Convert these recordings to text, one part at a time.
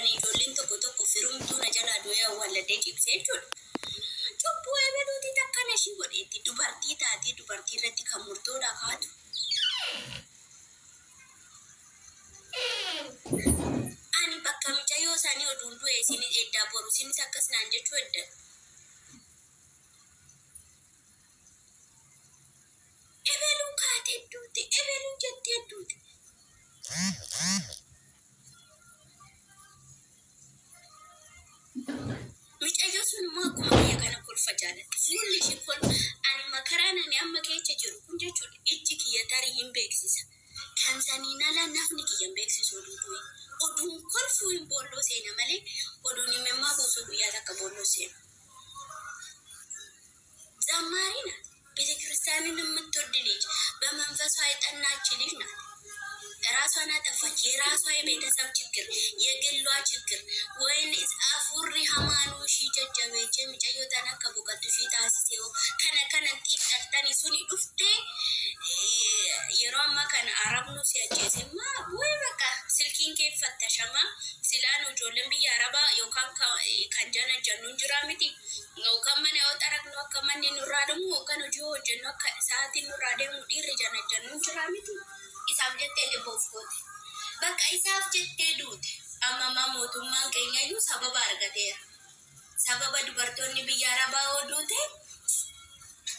Ani ijoolleen tokko tokko firumtuu na jalaa du'ee awwaalladhee ciibsee jechuudha. Cubbuu ebeluutii takkana ishii godheetti dubartii taatee dubartii irratti kan murtoodhaa kaatu. Ani bakka micayyoo sanii oduun du'e isin eddaa boru isinis akkas naan jechuu eddan. Ebeluu kaatee duute, ebeluu jettee duute. Micayyoo sunumaa akkuma kiyya kana kolfa jaalatti. Fuulli ishii kolfa. Ani makaraan ani amma keessa jiru kun jechuudha ijji kiyya tarii hin beeksisa. Kan saniin ala nafni kiyya hin beeksisu oduu du'e. Oduun kolfuu hin boolloo seena malee oduun imimmaa buusuu guyyaa takka boolloo seenu. ዘማሪ ናት። ቤተ ክርስቲያንን የምትወድ ልጅ፣ በመንፈሷ የጠናች ልጅ ናት። ራሷን አጠፋች። የራሷ የቤተሰብ ችግር፣ የግሏ ችግር ወይን afuurri hamaanuu ishii jajjabeechee micayyoo tana akka boqottu ishii taasisee kana kana xiixxaltanii suni dhuftee yeroo ammaa kana arabnu si ajjeese maa bu'ee bakka silkiin kee fattashamaa silaan ijoolleen biyya arabaa yookaan kan jana jennuun jiraa miti yookaan mana yoo xaragnu akka manni nurraa dhumu yookaan hojii yoo hojjennu akka sa'aatiin nurraa deemu dhiirri jana jennuun jiraa miti isaaf jettee dhibboof goote bakka isaaf jettee duute. Amma ammaa mootummaan keenyayyuu sababa argateera. Sababa dubartoonni biyya arabaa yoo duute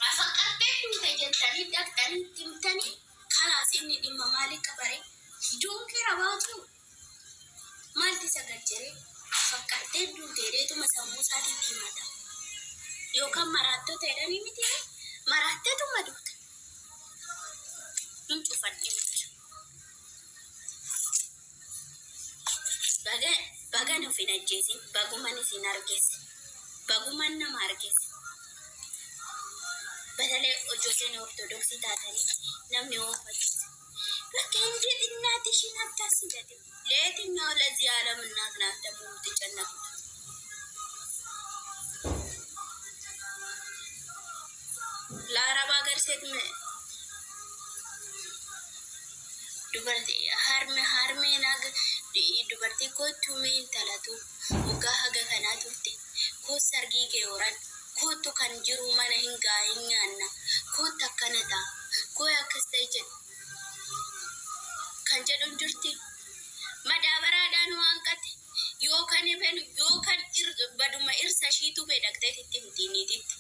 afaqqartee duute jettanii dhaqxanii itti himtanii kalaas inni dhimma maalii qabare donkii rabaatu maalti isa galchere afaqqartee duute jedheetuma sammuu isaatiitti himata. Yookaan maraattota jedhanii miti maraatteetuma duute. Hin cufadhe miti. Baga bagan of hin ajjeesin baguman isin arges baguman nama arges በተለይ ijoolleen ortodoksii taatanii namni yoo fakkise በቃ እንዴት እናትሽን አታስቢያትም? ለየትኛው ለዚህ ዓለም እናት ናት ደግሞ የምትጨነቁት? ለአረብ ሀገር ሴት dubartii harme harmeen haga dubartii kottu mee intalatu waggaa haga kanaa turte koot sargii kee horan kottu kan jiru mana hin gaa hin nyaanna kottu akkana ta'a koo akkas ta'e jedhu kan jedhu hin jirti. Madaabaraadhaan waan qate yookaan ebelu yookaan baduma irsa ishiitu beedhaqxee itti himti niititti.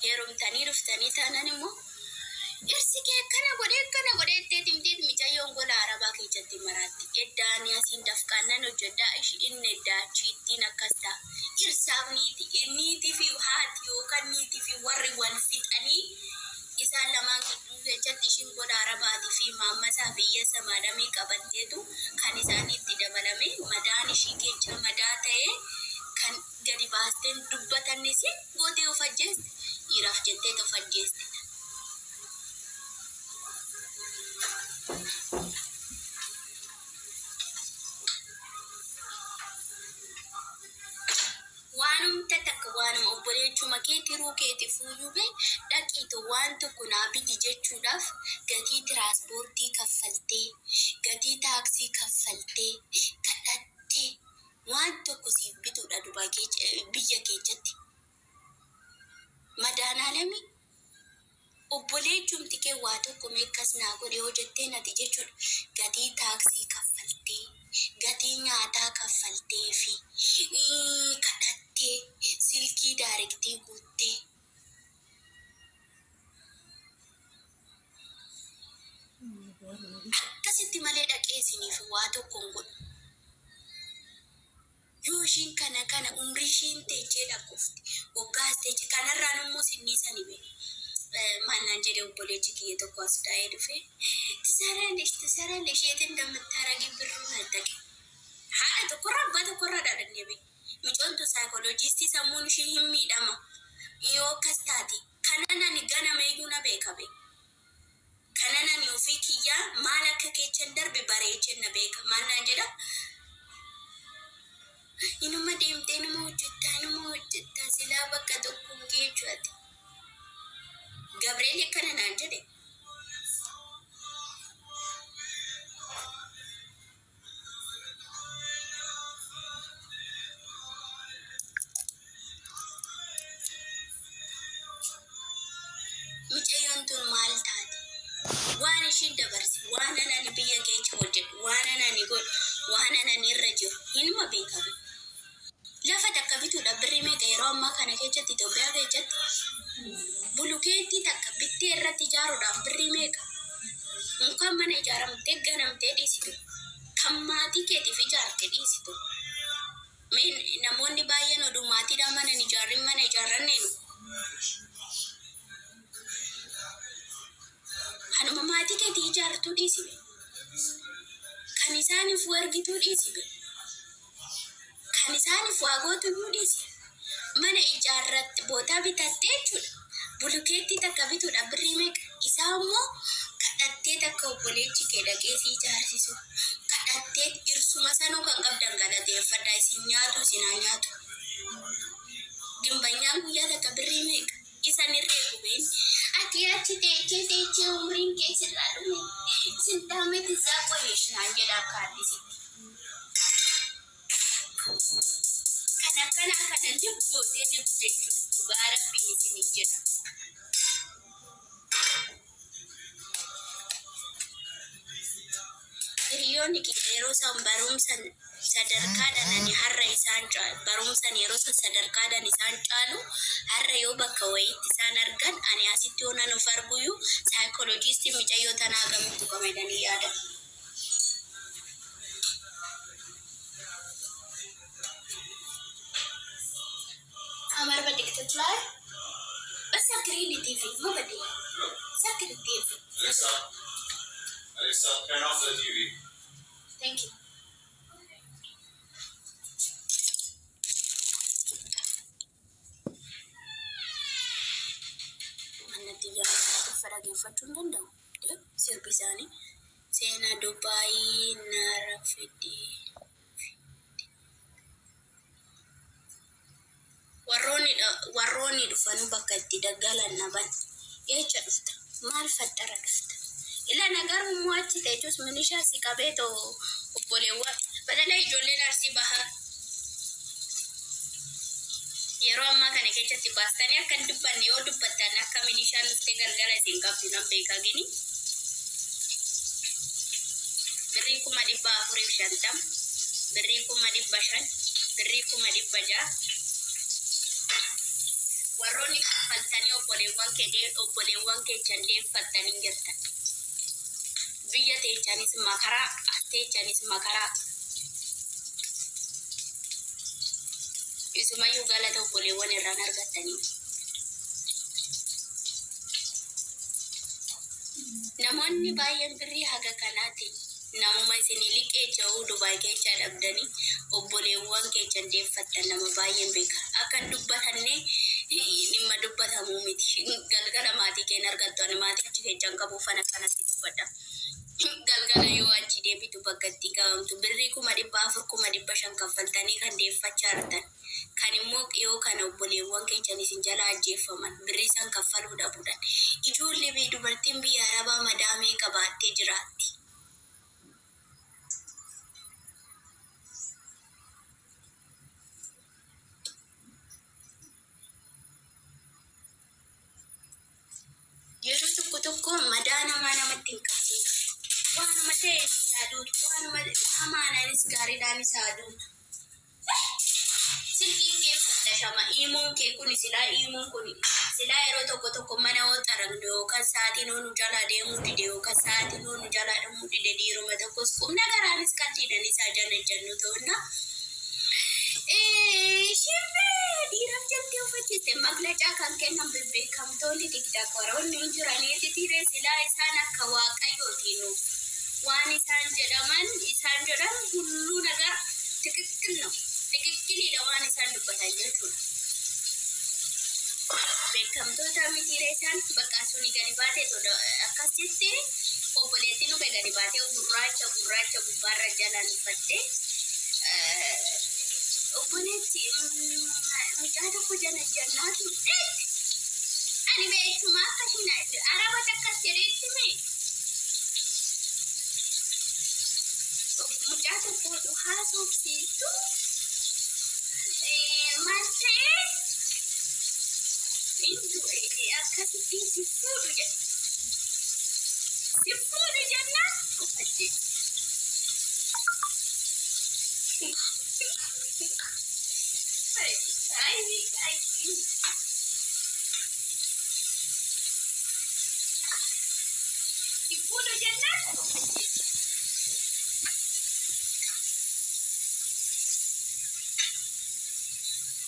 Heerumtanii dhuftanii taanaan immoo irsi kee akkana godhee akkana godhee ittee timtiit micayyoon gola arabaa keessatti maraatti. Eddaanii asiin dafqaan nan hojjedhaa ishi inni eddaa achiittiin akkas ta'a. Irsaaf niitii niitii fi haati yookaan niitii fi warri wal fixanii isaan lamaan gidduu keessatti ishiin gola arabaatii fi maammasaa fi hiyyeessa maadamii qabatteetu kan isaanii itti dabalame madaan ishii keessa madaa ta'ee kan gadi baasteen dubbatannis gootee of ajjeeste dhiiraaf jetteet of ajjeeste. Waanumta takka waanuma obboleechuma kee tiruu keeti fuuyyuu bee dhaqiitu waan tokko naa biti jechuudhaaf gatii tiraanspoortii kaffaltee gatii taaksii kaffaltee kadhattee waan tokko siif bituudha Dubaay biyya keessatti. Madaanaalamii obboleechumti kee waa tokko mee akkas naa godhe yoo jettee nati jechuudha gatii taaksii kaffaltee gatii nyaataa kaffaltee fi kadhattee silkii daarektii guuttee akkasitti malee dhaqee isiniif waa tokko hin godhu. Yoo ishiin kana kana umrii ishiin teechee lakkoofte waggaas teechee kanarraan immoo sinniisani bee maal naan jedhe obboleechi kiyya tokko as daa'ee dhufe ትሰሪያለሽ ትሰሪያለሽ የት እንደምታረጊ ብሩን አታውቂም። Haadha tokkorraa abbaa tokkorraa dhalanne bee micoontu saayikoloojistii sammuun ishii hin miidhama yoo akkas taate kanan ani ganameeyyuu na beeka bee kanan ani ofii kiyyaa maal akka keechan darbe bareechen na beeka maal naan jedha inuma deemtee inuma hojjettaa inuma hojjettaa silaa bakka tokko hin geechu ati Gabriel akkana naan jedhe. ishiin dabarse, waan ani biyya keessa hojjedhu, waan ani godhu, waan ani irra jiru hinuma beekamu. Lafa takka bituudhaaf birrii meeqa yeroo ammaa kana keessatti Itoophiyaa keessatti? Bulukeettii takka bittee irratti ijaaruudhaaf birrii meeqa? Mukaan mana ijaaramtee ganamtee dhiisitu. Kan maatii keetiif ijaarte dhiisitu. Mee namoonni baay'een oduu maatiidhaan mana hin ijaarrin mana ijaarranneenu. Kanuma maatii keetii ijaartuu dhiisibe. Kan isaaniif wargituu dhiisibe. Kan isaaniif waa gootuyyuu dhiisi. Mana ijaarratte bootaa bitattee jechuudha. Bulukeettii takka bituudhaaf birrii meeqa? Isaa immoo kadhattee takka obboleechi kee dhaqee si ijaarsisu. Kadhattee irsuma sanuu kan qabdan galateeffadhaa, isin nyaatu, isin haa nyaatu. Gimbanyaan guyyaa takka birrii meeqa? Isan irree gubeen. Ati achi teechee teechee umriin kee sirraa dhume. Sintaameti isaa qoyeesh naan jedha akka addisitti. Kan akkanaa kana lib gootee lib jechuun dhugaa Rabbiin isinii jedha. Hiriyoonni kiyya yeroo san barumsan sadarkaadhaan ani har'a isaan barumsan yeroo san sadarkaadhaan isaan caalu, har'a yoo bakka wayiitti isaan argan, ani asitti yoo nan of arguyyuu saayikolojiistiin micayyoo tanaa gamitti qoma jedhanii yaadan. Amar badiktatlaay Sakrini TV ma badi Sakri TV. Alexa, Alexa, turn off the TV. Thank you. Mannatti yaa dhaggeeffachuu hin danda'u. Sirbi isaanii seenaa Dubaayii nara fidii. Warroonni dhufanuu bakka itti daggalan dhaban. Eecha dhufta? Maal faxxara dhufta? Ila nagaruu immoo achi teechus milishaa si qabee too obboleewwan badala ijoolleen Arsii Bahaa yeroo ammaa kana keessatti baastanii akka hin dubbanne, yoo dubbattan akka milishaan dhuftee galgala isin qabdu nan beekaa. Gini birrii 450,000, birrii 500,000, birrii 600,000 warroonni kaffaltanii obboleewwan kee obboleewwan keechan deeffattanii jirtan. Biyya teechanis makaraa, as teechanis makaraa. Isumayyuu galata obboleewwan irraan argattanii. Namoonni baay'een birrii haga kanaati namuma isinii liqee ja'uu Dubaay keessa dhabdanii obboleewwan keechan deeffattan nama baay'een beeka. Akka hin dubbatanne dhimma dubbatamuu miti. Galgala maatii keen argattu, ani maatii achi keechan qabuufan akkanatti dubbadha. Galgala yoo achi deebitu bakka itti qabamtu birrii 400,000, 500,000 kaffaltanii kan deeffachaa jirtan. Kan immoo dhiyoo kana obboleewwan keechan isin jala ajjeeffaman birrii san kaffaluu dhabuudhaan. Ijoollee bee dubartiin biyya Arabaa madaamee qabaattee jiraatti. Yeroo tokko tokko madaa namaa namatti hin qabsiina. Waanuma ta'e yaaduutu, waanuma hamaanaanis gaariidhaanis yaaduutu. Silkiin kee fattashama. Iimoon kee kun silaa, iimoon kun silaa yeroo tokko tokko mana hoo xaragnu yookaan sa'aatiin hoo nu jalaa deemuu dide yookaan sa'aatiin hoo nu jalaa dhumuu dide, dhiiruma tokkos qubna garaanis qalliidhaan isaa jala jennu ta'unna. Shibbee dhiiraaf jettee uffachiiste maglacaa kan kennan bebbeekamtoonni tiktokeroonni hin jiraniiti tiree silaa isaan akka waaqayyootiin nuuf waan isaan jedhaman isaan jedhan hulluu nagar ትክክል ነው, ትክክልidha waan isaan dubbatan jechuudha. Beekamtoota mitiire isaan bakka suni gadi baatee akkas jette obboleettiin dhufe gadi baatee gurraacha gurraacha gubbaarra jalaan uffatte, obboleetti mucaa tokko jala jannaatu ani beekuma akkasiin araba takkas jedheetti mee mucaa tokkotu haasofsiistu maal ta'ee inni akkasitti si fuudhu jedhe. Si fuudhu jennaan of ajjeese. Ay, ay, si fuudhu jennaan of ajjeese.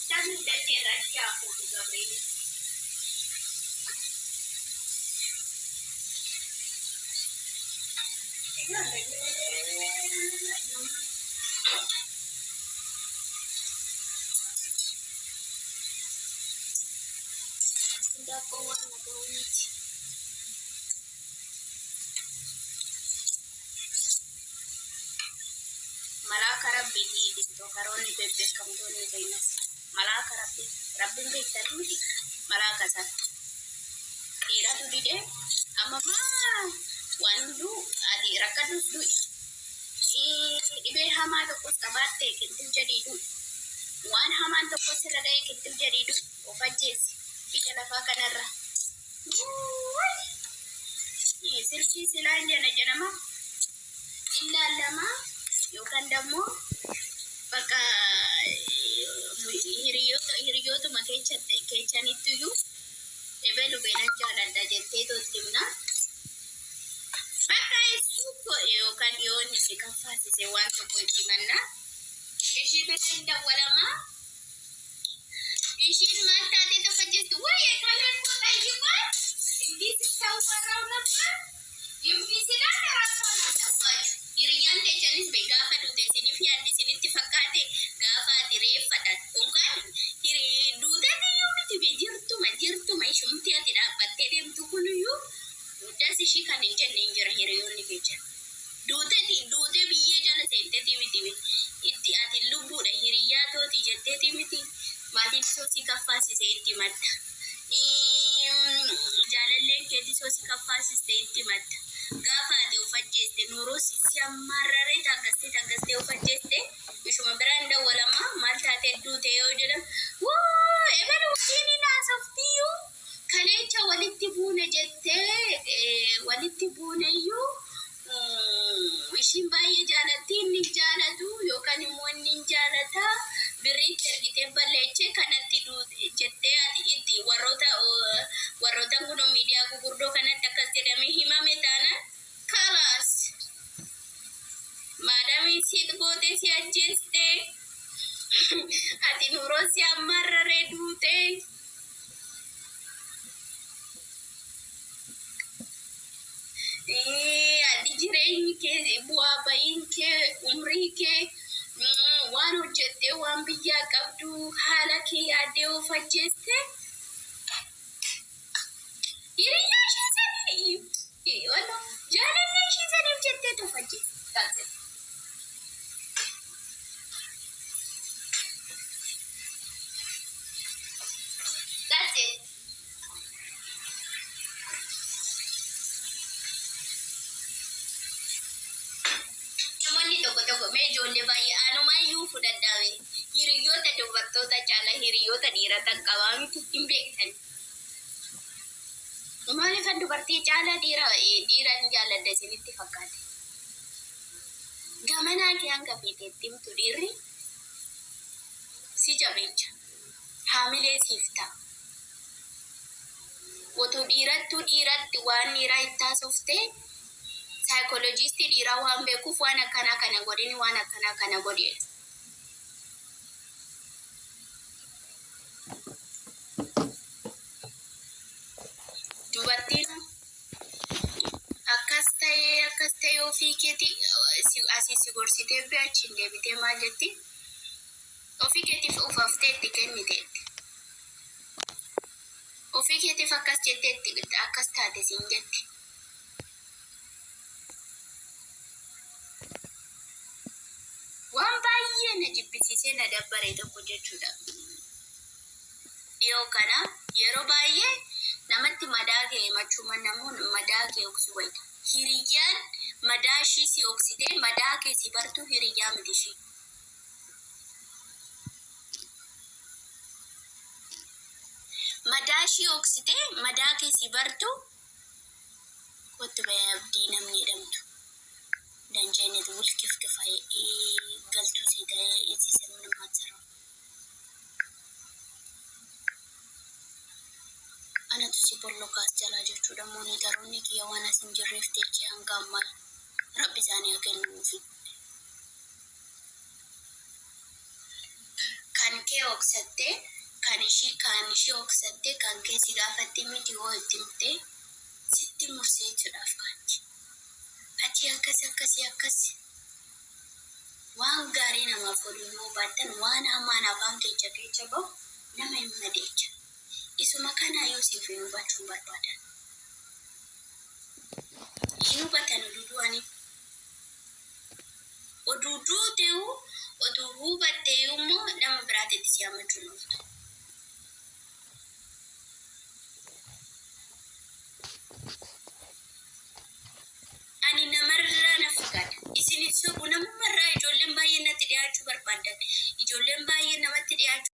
Namni dacheerraa si haa fuudhu Gabriel. Daabboo waan nagahuu miti. Malaaka rabbiiti tiktookaroonni bebbeekamtoonni keenyas. Malaaka rabbii. Rabbiin beektanii miti malaaka sana. Dhiiratu didee amma maa waan hunduu ati rakkadhus du'i. Dhibee hamaa tokkos qabaattee kintil jedhii du'i. Waan hamaan tokkos sirra ga'ee kintil jedhii du'i. Of ajjeesi biyya lafaa kanarra. Silkii silaan jana jedhama. Ilaallama yookaan dammoo bakka hiriyootuma keessanittiyyuu ebelu beenan jaaladha jettee tootti himna. Bakka ibsuu yookaan dhiyoonni si kaffaasise waan tokko itti manna. Ishii bira hin dawwalamaa. Ishiin maal taatee tokko jirtu wayyee kaleen koo ጠይቋል። እንዲህ ስታወራው ነበር። እምቢ ስላለ ራሷን አጠፋች። Hiriyyaan teechanis be gaafa duute isiniif yaaddi isinitti fakkaate gaafa ati reeffatan unkaan duutee iyyuu miti be jirtuma jirtuma ishumti ati dhaabbattee deemtu kuniyyuu das ishii kan hin jenne hin jira hiriyoonni keechan. Duuteti duutee biyyee jala seenteeti miti be itti ati lubbuudha hiriyyaa tooti jetteeti miti maatiin soosii kaffaasise itti matta. Jaalalleen keetii soosii kaffaasiste itti matta. Gaafa ati of ajjeeste nuuroo si ammarraree taaggastee taaggastee of ajjeeste ishuma biraan dawwalamaa maal taatee duute yoo jedhan woo ebelu waliin hin haasoftiyyuu kaleecha walitti buune jettee walitti buuneyyuu ishiin baay'ee jaalatti inni hin jaalatu yookaan immoo inni hin jaalata birriitti ergitee balleechee kanatti duute jettee ati itti warroota warroota kun miidiyaa gurguddoo kanatti akkas jedhamee himame taanaan kalaas maadamii siit gootee si ajjeeste ati nuuroo si ammarraree duute. Ati jireenyi kee bu'aa ba'iin kee umrii kee waan hojjettee waan biyyaa qabdu haala kee yaaddee of ajjeeste. Hiriyyaa ishee sanii jaalallee ishee saniif jettee of ajjeeste. That's it. Namoonni tokko tokko mee ijoollee baay'ee anumayyuu fudhadhaame hiriyoota dubartoota caala hiriyoota dhiira tan qabaa miti hin beektan. Maaliifan dubartii caala dhiira dhiiran jaalladha isinitti fakkaate? Gamanaa kee hanga feeteetti himtu dhiirri si jabeecha. Haamilee siif ta'a. Otoo dhiirattuu dhiiratti waan dhiiraa itti haasoftee saayikoloojistii dhiiraa waan beekuuf waan akkanaa kana godhini waan akkanaa kana godhi. Dubartiin akkas ta'ee akkas ta'ee ofii keetii asii si gorsitee bee achiin deebitee maal jetti? Ofii keetiif ufaftee itti kenniteetti. Ofii keetiif akkas jettee itti akkas taate siin jetti. Waan baay'ee na jibbisiisee na dabbare tokko jechuudha. Dhiyoo kana yeroo baay'ee namatti madaa kee himachuu namoonni madaa kee oksuu wayita. Hiriyyaan madaa ishii si oksitee madaa kee si bartuu hiriyyaa miti ishii. Madaa ishii oksitee madaa kee si bartu Kottu ba'ee abdii namni jedhamtu እንዳንቺ አይነት ውልክፍክፍ ገልቱ ሴት እዚህ ስር ምንም አትሰራም። Anatu si bollokaas jalaa jechuudha moonitaroonni kiyya waan as hin jirreef teechee hanga ammaa rabbi isaanii haa kennuufi. Kan kee hoksattee kan ishii kan ishii hoksattee kan kee si gaafatte miti hoo itti himtee sitti murseechuudhaaf kaatti. Ati akkas akkasii akkas waan gaarii namaaf godhu yoo baattan waan hamaan afaan keessa keessa bahu nama hin madeecha. Isuma kana yoo siif hin hubachuun barbaadan. Hin hubatan oduu du'anii. Oduu duuteewu oduu hubatteeyu immoo nama biraatitti si hamachuu hin ooltu. Ani namarraa na fagaadha. Isin sobu namumarraa ijoolleen baay'een natti dhiyaachuu barbaadan. Ijoolleen baay'een namatti dhiyaachuu